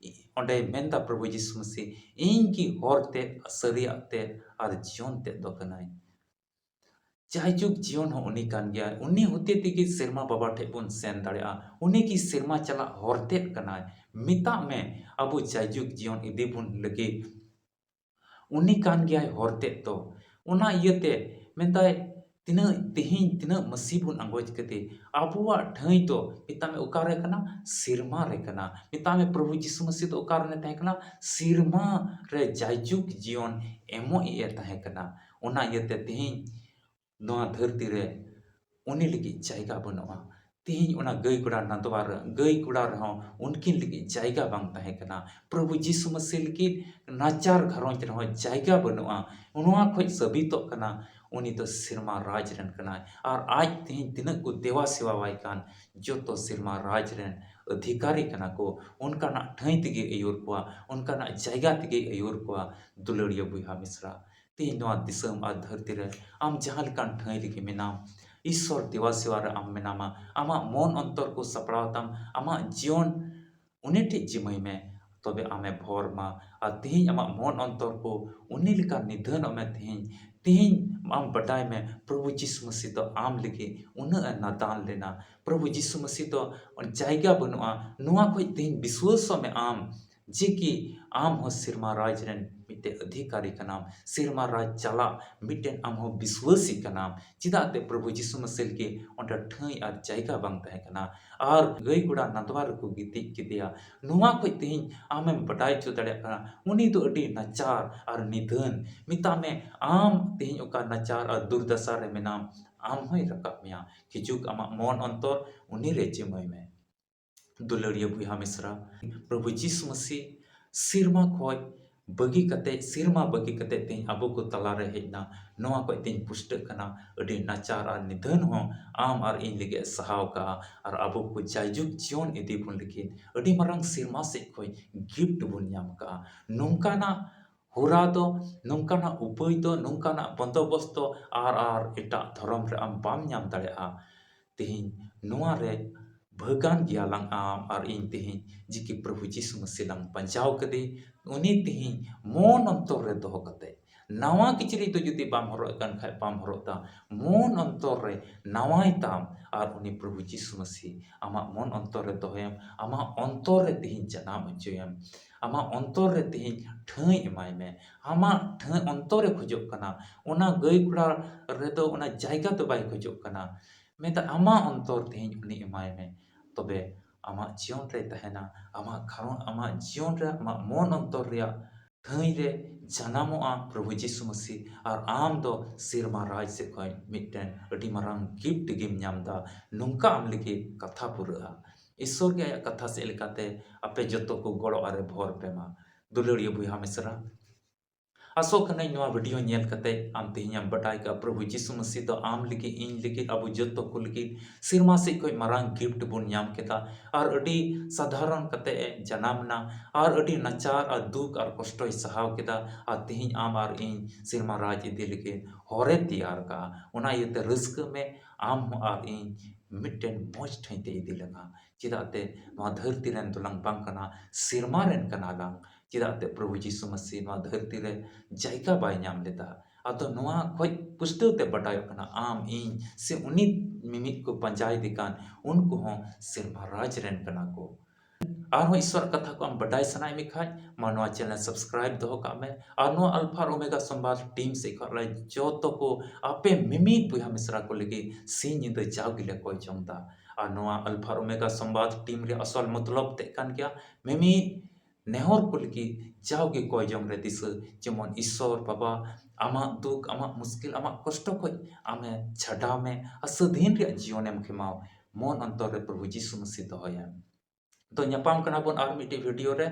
ᱚᱸᱰᱮ ᱢᱮᱱᱫᱟ ᱯᱨᱚᱵᱷᱩ ᱡᱤᱥᱩ ᱢᱟᱹᱥᱤ, "ᱤᱧ ᱜᱮ ᱦᱚᱨ ᱛᱮᱫ, ᱥᱟᱹᱨᱤᱭᱟᱜ ᱛᱮᱫ ᱟᱨ ᱡᱤᱭᱚᱱ ᱛᱮᱫ ᱫᱚ ᱠᱟᱹᱱᱟᱹᱧ᱾" ᱡᱟᱭᱡᱩᱜᱽ ᱡᱤᱭᱚᱱ ᱦᱚᱸ ᱩᱱᱤ ᱠᱟᱱ ᱜᱮᱭᱟᱭ᱾ ᱩᱱᱤ ᱦᱚᱛᱮ ᱛᱮᱜᱮ ᱥᱮᱨᱢᱟ ᱵᱟᱵᱟ ᱴᱷᱮᱡ ᱵᱚᱱ ᱥᱮᱱ ᱫᱟᱲᱮᱭᱟᱜᱼᱟ᱾ ᱩᱱᱤ ᱜᱮ ᱥᱮᱨᱢᱟ ᱪᱟᱞᱟᱜ ᱦᱚᱨ ᱛᱮᱫ ᱠᱟᱱᱟᱭ᱾ ᱢᱮᱛᱟᱜ ᱢᱮ, ᱟᱵᱚ ᱡᱟᱭᱡᱩᱜᱽ ᱡᱤᱭᱚᱱ ᱤᱫᱤ ᱵᱚᱱ ᱞᱟᱹᱜᱤᱫ ᱩᱱᱤ ᱠᱟᱱ ᱜᱮᱭᱟᱭ ᱦᱚᱨ ᱛᱮᱫ ᱫᱚ᱾ ᱚᱱᱟ ᱤᱭᱟᱹᱛᱮ ᱢᱮᱱᱫᱟᱭ, ᱛᱤᱱᱟᱹᱜ ᱛᱮᱦᱮᱧ, ᱛᱤᱱᱟᱹᱜ ᱢᱟᱹᱥᱤ ᱵᱚᱱ ᱟᱸᱜᱚᱪ ᱠᱮᱫᱮ, ᱟᱵᱚᱣᱟᱜ ᱴᱷᱟᱹᱭ ᱫᱚ ᱢᱮᱛᱟᱜ ᱢᱮ ᱚᱠᱟᱨᱮ ᱠᱟᱱᱟ? ᱥᱮᱨᱢᱟ ᱨᱮ ᱠᱟᱱᱟ᱾ ᱢᱮᱛᱟᱜ ᱢᱮ ᱯᱨᱚᱵᱷᱩ ᱡᱤᱥᱩ ᱢᱟᱹᱥᱤ ᱫᱚ ᱚᱠᱟ ᱨᱮ ᱛᱟᱦᱮᱸ ᱠᱟᱱᱟ? ᱥᱮᱨᱢᱟ ᱨᱮ ᱡᱟᱭᱡᱩᱜᱽ ᱡᱤᱭᱚᱱ ᱮᱢᱚᱜ ᱤᱡ ᱮ ᱛᱟᱦᱮᱸ ᱠᱟᱱᱟ᱾ ᱚᱱᱟ ᱤᱭᱟᱹᱛᱮ ᱛᱮᱦᱮᱧ ᱱᱚᱣᱟ ᱫᱷᱟᱹᱨᱛᱤ ᱨᱮ ᱩᱱᱤ ᱞᱟᱹᱜᱤᱫ ᱡᱟᱭᱜᱟ ᱵᱟᱹᱱᱩᱜᱼᱟ᱾ ᱛᱮᱦᱮᱧ ᱚᱱᱟ ᱜᱟᱹᱭ ᱜᱚᱲᱟ ᱱᱟᱫᱣᱟ ᱨᱮ, ᱜᱟᱹᱭ ᱜᱚᱲᱟ ᱨᱮᱦᱚᱸ ᱩᱱᱠᱤᱱ ᱞᱟᱹᱜᱤᱫ ᱡᱟᱭᱜᱟ ᱵᱟᱝ ᱛᱟᱦᱮᱸ ᱠᱟᱱᱟ᱾ ᱯᱨᱚᱵᱷᱩ ᱡᱤᱥᱩ ᱢᱟᱹᱥᱤ ᱞᱟᱹᱜᱤᱫ ᱱᱟᱪᱟᱨ ᱜᱷᱟᱨᱚᱸᱡᱽ ᱨᱮᱦᱚᱸ ᱡᱟᱭᱜᱟ ᱵᱟᱹᱱᱩᱜᱼᱟ᱾ ᱱᱚᱣᱟ ᱠᱷᱚᱡ ᱥᱟᱹᱵᱤᱛᱚᱜ ᱠᱟᱱᱟ ᱩᱱᱤ ᱫᱚ ᱥᱮᱨᱢᱟ ᱨᱟᱡᱽ ᱨᱮᱱ ᱠᱟᱱᱟᱭ᱾ ᱟᱨ ᱟᱡ ᱛᱮᱦᱮᱧ ᱛᱤᱱᱟᱹᱜ ᱠᱚ ᱫᱮᱣᱟ ᱥᱮᱣᱟᱣᱟᱭ ᱠᱟᱱ, ᱡᱚᱛᱚ ᱥᱮᱨᱢᱟ ᱨᱟᱡᱽ ᱨᱮᱱ ᱚᱫᱷᱤᱠᱟᱨᱤ ᱠᱟᱱᱟ ᱠᱚ᱾ ᱚᱱᱠᱟᱱᱟᱜ ᱴᱷᱟᱹᱭ ᱛᱮᱜᱮ ᱟᱹᱭᱩᱨ ᱠᱚᱣᱟ, ᱚᱱᱠᱟᱱᱟᱜ ᱡᱟᱭᱜᱟ ᱛᱮᱜᱮ ᱟᱹᱭᱩᱨ ᱠᱚᱣᱟ, ᱫᱩᱞᱟᱹᱲᱤᱭᱟᱹ ᱵᱚᱭᱦᱟ ᱢᱤᱥᱨᱟ᱾ ᱛᱮᱦᱮᱧ ᱱᱚᱣᱟ ᱫᱤᱥᱚᱢ ᱟᱨ ᱫᱷᱟᱹᱨᱛᱤ ᱨᱮ ᱟᱢ ᱡᱟᱦᱟᱸ ᱞᱮᱠᱟᱱ ᱴᱷᱟᱹᱭ ᱨᱮᱜᱮ ᱢᱮᱱᱟᱢ, ᱤᱥᱥᱚᱨ ᱫᱮᱣᱟ ᱥᱮᱣᱟ ᱨᱮ ᱟᱢ ᱢᱮᱱᱟᱢᱟ, ᱟᱢᱟᱜ ᱢᱚᱱ ᱚᱱᱛᱚᱨ ᱠᱚ ᱥᱟᱯᱲᱟᱣ ᱛᱟᱢ, ᱟᱢᱟᱜ ᱡᱤᱭᱚᱱ ᱩᱱᱤ ᱴᱷᱮᱡ ᱡᱤᱢᱟᱹᱭ ᱢᱮ, ᱛᱚᱵᱮ ᱟᱢᱮ ᱵᱷᱚᱨ ᱢᱟ᱾ ᱟᱨ ᱛᱮᱦᱮᱧ ᱟᱢᱟᱜ ᱢᱚᱱ ᱚᱱᱛᱚᱨ ᱠᱚ ᱩᱱᱤ ᱞᱮᱠᱟ ᱱᱤᱫᱷᱟᱹᱱᱚᱜ ᱢᱮ᱾ ᱛᱮᱦᱮᱧ, ᱛᱮᱦᱮᱧ ᱟᱢ ᱵᱟᱰᱟᱭ ᱢᱮ, ᱯᱨᱚᱵᱷᱩ ᱡᱤᱥᱩ ᱢᱟᱹᱥᱤ ᱫᱚ ᱟᱢ ᱞᱟᱹᱜᱤᱫ ᱩᱱᱟᱹᱜ ᱮ ᱱᱟᱫᱟᱱ ᱞᱮᱱᱟ᱾ ᱯᱨᱚᱵᱷᱩ ᱡᱤᱥᱩ ᱢᱟᱹᱥᱤ ᱫᱚ ᱡᱟᱭᱜᱟ ᱵᱟᱹᱱᱩᱜᱼᱟ, ᱱᱚᱣᱟ ᱠᱷᱚᱡ ᱛᱮᱦᱮᱧ ᱵᱤᱥᱣᱟᱹᱥᱚᱜ ᱢᱮ ᱟᱢ᱾ ᱡᱮ ᱠᱤ ᱟᱢ ᱦᱚᱸ ᱥᱮᱨᱢᱟ ᱨᱟᱡᱽ ᱨᱮᱱ ᱢᱤᱫᱴᱮᱱ ᱚᱫᱷᱤᱠᱟᱨᱤ ᱠᱟᱱᱟᱢ, ᱥᱮᱨᱢᱟ ᱨᱟᱡᱽ ᱪᱟᱞᱟᱜ ᱢᱤᱫᱴᱮᱱ ᱟᱢ ᱦᱚᱸ ᱵᱤᱥᱣᱟᱹᱥᱤ ᱠᱟᱱᱟᱢ᱾ ᱪᱮᱫᱟᱜ ᱛᱮ ᱯᱨᱚᱵᱷᱩ ᱡᱤᱥᱩ ᱢᱟᱹᱥᱤ ᱞᱟᱹᱜᱤᱫ ᱚᱸᱰᱮ ᱴᱷᱟᱹᱭ ᱟᱨ ᱡᱟᱭᱜᱟ ᱵᱟᱝ ᱛᱟᱦᱮᱸ ᱠᱟᱱᱟ, ᱟᱨ ᱜᱟᱹᱭ ᱜᱚᱲᱟ ᱱᱟᱫᱣᱟ ᱨᱮᱠᱚ ᱜᱤᱛᱤᱡ ᱠᱮᱫᱮᱭᱟ᱾ ᱱᱚᱣᱟ ᱠᱷᱚᱡ ᱛᱮᱦᱮᱧ ᱟᱢᱮᱢ ᱵᱟᱰᱟᱭ ᱦᱚᱪᱚ ᱫᱟᱲᱮᱭᱟᱜ ᱠᱟᱱᱟ, ᱩᱱᱤ ᱫᱚ ᱟᱹᱰᱤ ᱱᱟᱪᱟᱨ ᱟᱨ ᱱᱤᱫᱷᱟᱹᱱ᱾ ᱢᱮᱛᱟᱜ ᱢᱮ, ᱟᱢ ᱛᱮᱦᱮᱧ ᱚᱠᱟ ᱱᱟᱪᱟᱨ ᱟᱨ ᱫᱩᱨᱫᱟᱥᱟ ᱨᱮ ᱢᱮᱱᱟᱢ, ᱟᱢ ᱦᱚᱸᱭ ᱨᱟᱠᱟᱵ ᱢᱮᱭᱟ᱾ ᱦᱤᱡᱩᱜ ᱟᱢᱟᱜ ᱢᱚᱱ ᱚᱱᱛᱚᱨ ᱩᱱᱤ ᱨᱮ ᱡᱤᱢᱟᱹᱭ ᱢᱮ᱾ ᱫᱩᱞᱟᱹᱲᱤᱭᱟᱹ ᱵᱚᱭᱦᱟ ᱢᱤᱥᱨᱟ, ᱯᱨᱚᱵᱷᱩ ᱡᱤᱥᱩ ᱢᱟᱹᱥᱤ ᱥᱮᱨᱢᱟ ᱠᱷᱚᱡ ᱵᱟᱹᱜᱤ ᱠᱟᱛᱮ, ᱥᱮᱨᱢᱟ ᱵᱟᱹᱜᱤ ᱠᱟᱛᱮ ᱛᱮᱦᱮᱧ ᱟᱵᱚ ᱠᱚ ᱛᱟᱞᱟ ᱨᱮ ᱦᱮᱡ ᱮᱱᱟ᱾ ᱱᱚᱣᱟ ᱠᱷᱚᱡ ᱛᱮᱦᱮᱧ ᱯᱩᱥᱴᱟᱹᱜ ᱠᱟᱱᱟ, ᱟᱹᱰᱤ ᱱᱟᱪᱟᱨ ᱟᱨ ᱱᱤᱫᱷᱟᱹᱱ ᱦᱚᱸ ᱟᱢ ᱟᱨ ᱤᱧ ᱞᱟᱹᱜᱤᱫ ᱮ ᱥᱟᱦᱟᱣ ᱠᱟᱜᱼᱟ, ᱟᱨ ᱟᱵᱚ ᱠᱚ ᱡᱟᱭᱡᱩᱜᱽ ᱡᱤᱭᱚᱱ ᱤᱫᱤ ᱵᱚᱱ ᱞᱟᱹᱜᱤᱫ ᱟᱹᱰᱤ ᱢᱟᱨᱟᱝ ᱥᱮᱨᱢᱟ ᱥᱮᱫ ᱠᱷᱚᱡ gift ᱵᱚᱱ ᱧᱟᱢ ᱠᱟᱜᱼᱟ᱾ ᱱᱚᱝᱠᱟᱱᱟᱜ ᱦᱚᱨᱟ ᱫᱚ, ᱱᱚᱝᱠᱟᱱᱟᱜ ᱩᱯᱟᱹᱭ ᱫᱚ, ᱱᱚᱝᱠᱟᱱᱟᱜ ᱵᱚᱱᱫᱚᱵᱚᱥᱛ ᱫᱚ ᱟᱨ, ᱟᱨ ᱮᱴᱟᱜ ᱫᱷᱚᱨᱚᱢ ᱨᱮ ᱟᱢ ᱵᱟᱢ ᱧᱟᱢ ᱫᱟᱲᱮᱭᱟᱜᱼᱟ᱾ ᱛᱮᱦᱮᱧ ᱱᱚᱣᱟ ᱨᱮ ᱵᱷᱟᱹᱜᱟᱱ ᱜᱮᱭᱟ ᱞᱟᱝ ᱟᱢ ᱟᱨ ᱤᱧ ᱛᱮᱦᱮᱧ ᱡᱮ ᱠᱤ ᱯᱨᱚᱵᱷᱩ ᱡᱤᱥᱩ ᱢᱟᱹᱥᱤ ᱞᱟᱝ ᱯᱟᱸᱡᱟᱣ ᱠᱟᱫᱮ, ᱩᱱᱤ ᱛᱮᱦᱮᱧ ᱢᱚᱱ ᱚᱱᱛᱚᱨ ᱨᱮ ᱫᱚᱦᱚ ᱠᱟᱛᱮ, ᱱᱟᱣᱟ ᱠᱤᱪᱨᱤᱡ ᱫᱚ ᱡᱩᱫᱤ ᱵᱟᱢ ᱦᱚᱨᱚᱜ ᱠᱟᱱ ᱠᱷᱟᱡ ᱵᱟᱢ ᱦᱚᱨᱚᱜ ᱫᱟ, ᱢᱚᱱ ᱚᱱᱛᱚᱨ ᱨᱮ ᱱᱟᱣᱟᱭ ᱛᱟᱢ ᱟᱨ ᱩᱱᱤ ᱯᱨᱚᱵᱷᱩ ᱡᱤᱥᱩ ᱢᱟᱹᱥᱤ ᱟᱢᱟᱜ ᱢᱚᱱ ᱚᱱᱛᱚᱨ ᱨᱮ ᱫᱚᱦᱚᱭᱮᱢ, ᱟᱢᱟᱜ ᱚᱱᱛᱚᱨ ᱨᱮ ᱛᱮᱦᱮᱧ ᱡᱟᱱᱟᱢ ᱦᱚᱪᱚᱭᱮᱢ, ᱟᱢᱟᱜ ᱚᱱᱛᱚᱨ ᱨᱮ ᱛᱮᱦᱮᱧ ᱴᱷᱟᱹᱭ ᱮᱢᱟᱭ ᱢᱮ᱾ ᱟᱢᱟᱜ ᱴᱷᱟᱹᱭ ᱚᱱᱛᱚᱨ ᱨᱮ ᱠᱷᱚᱡᱚᱜ ᱠᱟᱱᱟ, ᱚᱱᱟ ᱜᱟᱹᱭ ᱜᱚᱲᱟ ᱨᱮᱫᱚ ᱚᱱᱟ ᱡᱟᱭᱜᱟ ᱫᱚ ᱵᱟᱭ ᱠᱷᱚᱡᱚᱜ ᱠᱟᱱᱟ᱾ ᱢᱮᱱᱫᱟ ᱟᱢᱟᱜ ᱚᱱᱛᱚᱨ ᱛᱮᱦᱮᱧ ᱩᱱᱤ ᱮᱢᱟᱭ ᱢᱮ, ᱛᱚᱵᱮ ᱟᱢᱟᱜ ᱡᱤᱭᱚᱱ ᱨᱮ ᱛᱟᱦᱮᱱᱟ, ᱟᱢᱟᱜ ᱜᱷᱟᱨᱚᱸᱡᱽ, ᱟᱢᱟᱜ ᱡᱤᱭᱚᱱ ᱨᱮ, ᱟᱢᱟᱜ ᱢᱚᱱ ᱚᱱᱛᱚᱨ ᱨᱮᱭᱟᱜ ᱴᱷᱟᱹᱭ ᱨᱮ ᱡᱟᱱᱟᱢᱚᱜᱼᱟ ᱯᱨᱚᱵᱷᱩ ᱡᱤᱥᱩ ᱢᱟᱹᱥᱤ, ᱟᱨ ᱟᱢ ᱫᱚ ᱥᱮᱨᱢᱟ ᱨᱟᱡᱽ ᱥᱮᱫ ᱠᱷᱚᱱ ᱢᱤᱫᱴᱮᱱ ᱟᱹᱰᱤ ᱢᱟᱨᱟᱝ gift ᱜᱮᱢ ᱧᱟᱢ ᱫᱟ᱾ ᱱᱚᱝᱠᱟ ᱟᱢ ᱞᱟᱹᱜᱤᱫ ᱠᱟᱛᱷᱟ ᱯᱩᱨᱟᱹᱜᱼᱟ᱾ ᱤᱥᱥᱚᱨ ᱜᱮ ᱟᱭᱟᱜ ᱠᱟᱛᱷᱟ ᱥᱮᱫ ᱞᱮᱠᱟᱛᱮ ᱟᱯᱮ ᱡᱚᱛᱚ ᱠᱚ ᱜᱚᱲᱚ ᱟᱨᱮ ᱵᱷᱚᱨ ᱯᱮ ᱢᱟ᱾ ᱫᱩᱞᱟᱹᱲᱤᱭᱟᱹ ᱵᱚᱭᱦᱟ ᱢᱤᱥᱨᱟ, ᱟᱥᱚᱜ ᱠᱟᱹᱱᱟᱹᱧ ᱱᱚᱣᱟ video ᱧᱮᱞ ᱠᱟᱛᱮ ᱟᱢ ᱛᱮᱦᱮᱧ ᱮᱢ ᱵᱟᱰᱟᱭ ᱠᱟᱜᱼᱟ, ᱯᱨᱚᱵᱷᱩ ᱡᱤᱥᱩ ᱢᱟᱹᱥᱤ ᱫᱚ ᱟᱢ ᱞᱟᱹᱜᱤᱫ, ᱤᱧ ᱞᱟᱹᱜᱤᱫ, ᱟᱵᱚ ᱡᱚᱛᱚ ᱠᱚ ᱞᱟᱹᱜᱤᱫ ᱥᱮᱨᱢᱟ ᱥᱮᱫ ᱠᱷᱚᱱ ᱢᱟᱨᱟᱝ gift ᱵᱚᱱ ᱧᱟᱢ ᱠᱮᱫᱟ᱾ ᱟᱨ ᱟᱹᱰᱤ ᱥᱟᱫᱷᱟᱨᱚᱱ ᱠᱟᱛᱮ ᱮ ᱡᱟᱱᱟᱢ ᱮᱱᱟ, ᱟᱨ ᱟᱹᱰᱤ ᱱᱟᱪᱟᱨ ᱟᱨ ᱫᱩᱠ ᱟᱨ ᱠᱚᱥᱴᱚᱭ ᱥᱟᱦᱟᱣ ᱠᱮᱫᱟ᱾ ᱟᱨ ᱛᱮᱦᱮᱧ ᱟᱢ ᱟᱨ ᱤᱧ ᱥᱮᱨᱢᱟ ᱨᱟᱡᱽ ᱤᱫᱤ ᱞᱟᱹᱜᱤᱫ ᱦᱚᱨᱮ ᱛᱮᱭᱟᱨ ᱠᱟᱜᱼᱟ᱾ ᱚᱱᱟ ᱤᱭᱟᱹᱛᱮ ᱨᱟᱹᱥᱠᱟᱹ ᱢᱮ, ᱟᱢ ᱦᱚᱸ ᱟᱨ ᱤᱧ ᱢᱤᱫᱴᱮᱱ ᱢᱚᱡᱽ ᱴᱷᱟᱹᱭ ᱛᱮ ᱤᱫᱤ ᱞᱟᱝᱟ᱾ ᱪᱮᱫᱟᱜ ᱛᱮ ᱱᱚᱣᱟ ᱫᱷᱟᱹᱨᱛᱤ ᱨᱮᱱ ᱫᱚᱞᱟᱝ ᱵᱟᱝ ᱠᱟᱱᱟ, ᱥᱮᱨᱢᱟ ᱨᱮᱱ ᱠᱟᱱᱟ ᱞᱟᱝ᱾ ᱪᱮᱫᱟᱜ ᱛᱮ ᱯᱨᱚᱵᱷᱩ ᱡᱤᱥᱩ ᱢᱟᱹᱥᱤ ᱱᱚᱣᱟ ᱫᱷᱟᱹᱨᱛᱤ ᱨᱮ ᱡᱟᱭᱜᱟ ᱵᱟᱭ ᱧᱟᱢ ᱞᱮᱫᱟ᱾ ᱟᱫᱚ ᱱᱚᱣᱟ ᱠᱷᱚᱡ ᱯᱩᱥᱴᱟᱹᱣ ᱛᱮ ᱵᱟᱰᱟᱭᱚᱜ ᱠᱟᱱᱟ, ᱟᱢ, ᱤᱧ ᱥᱮ ᱩᱱᱤ ᱢᱤᱢᱤᱫ ᱠᱚ ᱯᱟᱸᱡᱟᱭᱮᱫᱮ ᱠᱟᱱ, ᱩᱱᱠᱩ ᱦᱚᱸ ᱥᱮᱨᱢᱟ ᱨᱟᱡᱽ ᱨᱮᱱ ᱠᱟᱱᱟ ᱠᱚ᱾ ᱟᱨᱦᱚᱸ ᱤᱥᱚᱨᱟᱜ ᱠᱟᱛᱷᱟ ᱠᱚ ᱟᱢ ᱵᱟᱰᱟᱭ ᱥᱟᱱᱟᱭᱮᱫ ᱢᱮ ᱠᱷᱟᱡ, ᱢᱟ ᱱᱚᱣᱟ channel subscribe ᱫᱚᱦᱚ ᱠᱟᱜ ᱢᱮ᱾ ᱟᱨ ᱱᱚᱣᱟ ᱟᱞᱯᱷᱟ ᱟᱨ ᱳᱢᱮᱜᱟ ᱥᱚᱢᱵᱟᱫ team ᱥᱮᱫ ᱠᱷᱚᱱ ᱟᱞᱮ ᱡᱚᱛᱚ ᱠᱚ ᱟᱯᱮ ᱢᱤᱢᱤᱫ ᱵᱚᱭᱦᱟ ᱢᱤᱥᱨᱟ ᱠᱚ ᱞᱟᱹᱜᱤᱫ ᱥᱤᱧ ᱧᱤᱫᱟᱹ ᱡᱟᱣ ᱜᱮᱞᱮ ᱠᱚᱭ ᱡᱚᱝ ᱫᱟ᱾ ᱟᱨ ᱱᱚᱣᱟ ᱟᱞᱯᱷᱟ ᱟᱨ ᱳᱢᱮᱜᱟ ᱥᱚᱢᱵᱟᱫ team ᱨᱮᱭᱟᱜ ᱟᱥᱚᱞ ᱢᱚᱛᱞᱚᱵ ᱛᱮᱫ ᱠᱟᱱ ᱜᱮᱭᱟ ᱢᱤᱢᱤᱫ ᱱᱮᱦᱚᱨ ᱠᱚ ᱞᱟᱹᱜᱤᱫ ᱡᱟᱣᱜᱮ ᱠᱚᱭ ᱡᱚᱝ ᱨᱮ ᱫᱤᱥᱟᱹ, ᱡᱮᱢᱚᱱ ᱤᱥᱚᱨ ᱵᱟᱵᱟ ᱟᱢᱟᱜ ᱫᱩᱠ, ᱟᱢᱟᱜ ᱢᱩᱥᱠᱤᱞ, ᱟᱢᱟᱜ ᱠᱚᱥᱴᱚ ᱠᱷᱚᱡ ᱟᱢᱮ ᱪᱷᱟᱰᱟᱣ ᱢᱮ ᱟᱨ ᱥᱟᱹᱫᱷᱤᱱ ᱨᱮᱭᱟᱜ ᱡᱤᱭᱚᱱᱮᱢ ᱠᱷᱮᱢᱟᱣ᱾ ᱢᱚᱱ ᱚᱱᱛᱚᱨ ᱨᱮ ᱯᱨᱚᱵᱷᱩ ᱡᱤᱥᱩ ᱢᱟᱹᱥᱤ ᱫᱚᱦᱚᱭᱮᱢ᱾ ᱛᱚ ᱧᱟᱯᱟᱢ ᱠᱟᱱᱟ ᱵᱚᱱ ᱟᱨ ᱢᱤᱫᱴᱤᱡ video ᱨᱮ᱾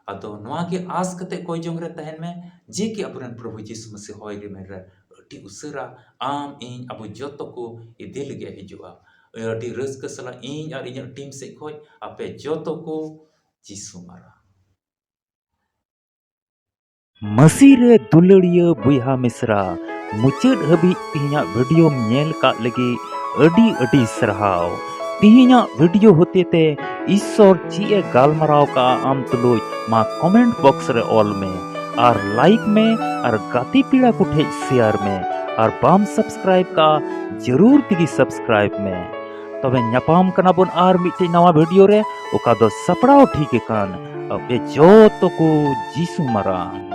ᱟᱫᱚ ᱱᱚᱣᱟ ᱜᱮ ᱟᱸᱥ ᱠᱟᱛᱮ ᱠᱚᱭ ᱡᱚᱝ ᱨᱮ ᱛᱟᱦᱮᱱ ᱢᱮ ᱡᱮ ᱠᱤ ᱟᱵᱚᱨᱮᱱ ᱯᱨᱚᱵᱷᱩ ᱡᱤᱥᱩ ᱢᱟᱹᱥᱤ ᱦᱚᱭ ᱨᱤᱢᱤᱞ ᱨᱮ ᱟᱹᱰᱤ ᱩᱥᱟᱹᱨᱟ ᱟᱢ, ᱤᱧ, ᱟᱵᱚ ᱡᱚᱛᱚ ᱠᱚ ᱤᱫᱤ ᱞᱟᱹᱜᱤᱫ ᱮ ᱦᱤᱡᱩᱜᱼᱟ᱾ ᱟᱹᱰᱤ ᱨᱟᱹᱥᱠᱟᱹ ᱥᱟᱞᱟᱜ ᱤᱧ ᱟᱨ ᱤᱧᱟᱹᱜ team ᱥᱮᱫ ᱠᱷᱚᱡ ᱟᱯᱮ ᱡᱚᱛᱚ ᱠᱚ ᱡᱤᱥᱩ ᱢᱟᱨᱟᱝ᱾ ᱢᱟᱹᱥᱤ ᱨᱮ ᱫᱩᱞᱟᱹᱲᱤᱭᱟᱹ ᱵᱚᱭᱦᱟ ᱢᱤᱥᱨᱟ, ᱢᱩᱪᱟᱹᱫ ᱦᱟᱹᱵᱤᱡ ᱛᱤᱦᱤᱧᱟᱜ videoᱢ ᱧᱮᱞ ᱠᱟᱜ ᱞᱟᱹᱜᱤᱫ ᱟᱹᱰᱤ ᱟᱹᱰᱤ ᱥᱟᱨᱦᱟᱣ᱾ ᱛᱤᱦᱤᱧᱟᱜ video ᱦᱚᱛᱮᱛᱮ ᱤᱥᱥᱚᱨ ᱪᱮᱫ ᱮ ᱜᱟᱞᱢᱟᱨᱟᱣ ᱠᱟᱜᱼᱟ ᱟᱢ ᱛᱩᱞᱩᱡ, ᱢᱟ comment box ᱨᱮ ᱚᱞ ᱢᱮ ᱟᱨ like ᱢᱮ ᱟᱨ ᱜᱟᱛᱮ ᱯᱮᱲᱟ ᱠᱚ ᱴᱷᱮᱡ share ᱢᱮ ᱟᱨ ᱵᱟᱢ subscribe ᱠᱟᱜᱼᱟ, ᱡᱟᱹᱨᱩᱲ ᱛᱮᱜᱮ subscribe ᱢᱮ᱾ ᱛᱚᱵᱮ ᱧᱟᱯᱟᱢ ᱠᱟᱱᱟ ᱵᱚᱱ ᱟᱨ ᱢᱤᱫᱴᱮᱡ ᱱᱟᱣᱟ video ᱨᱮ, ᱚᱠᱟ ᱫᱚ ᱥᱟᱯᱲᱟᱣ ᱴᱷᱤᱠ ᱟᱠᱟᱱ ᱟᱯᱮ ᱡᱚᱛᱚ ᱠᱚ ᱡᱤᱥᱩ ᱢᱟᱨᱟᱝ᱾